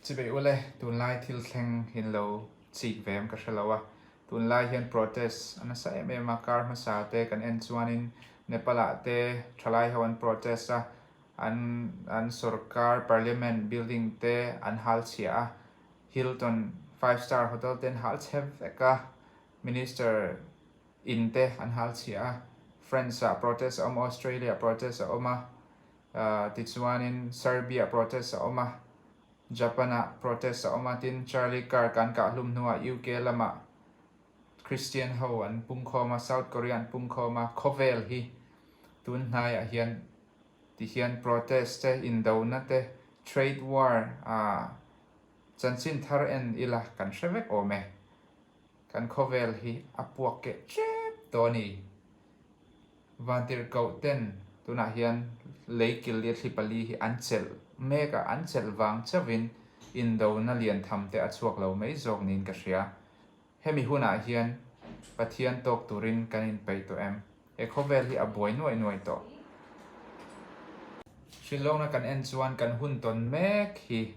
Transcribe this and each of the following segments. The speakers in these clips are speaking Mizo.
Chibei ule, tunlai thil thleng in lo chik ve em ka hre lo a, tunlai hian protest a nasa em em a, kar hmasa te kan en chuanin Nepal ah te thalai ho an protest a, an an sorkar parliament building te an hal chhia a, Hilton five star hotel te an hal chhe vek a, minister in te an hal chhia a, France ah protest a awm a, Australia ah protest a awm a, Tichuanin Serbia protest a awm a, Japan-ah protest a awm a, tin Charlie Kirk an kah hlum hnuah UK lamah Christian ho an pungkhawm a, South Korea an pungkhawm a, khawvel hi tun hnaiah hian tihian protest te, indona te, trade war ah chanchin thar en ila kan hre vek awm e. Kan khawvel hi a puak keh tep tawh a ni. Vantirhkoh ten tunah hian lei kil leh thli pali hi an chelh mek a, an chelh vang chauhin indona lian tham te a chhuak lo mai zawk niin ka hria. Hemi hunah hian Pathian tawk turin kan inpeih tawh em? He khawvel hi a buai nuaih nuaih tawh. Hrilhlawkna kan en chuan kan hun tawn mek hi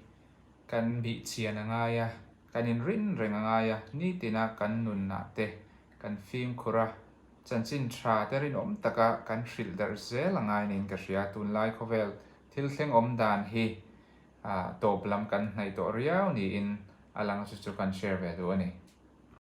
kan bih chian a ngai a, kan inrin reng a ngai a, nitina kan nunah te kan fimkhur a, Chanchin tha te rinawm taka kan hrilh darh zel a ngai niin ka hria. Tunlai khawvel thil thleng awm dan hi tawp lam kan hnaih tawh riau niin a lang chu chu kan share ve duh a ni.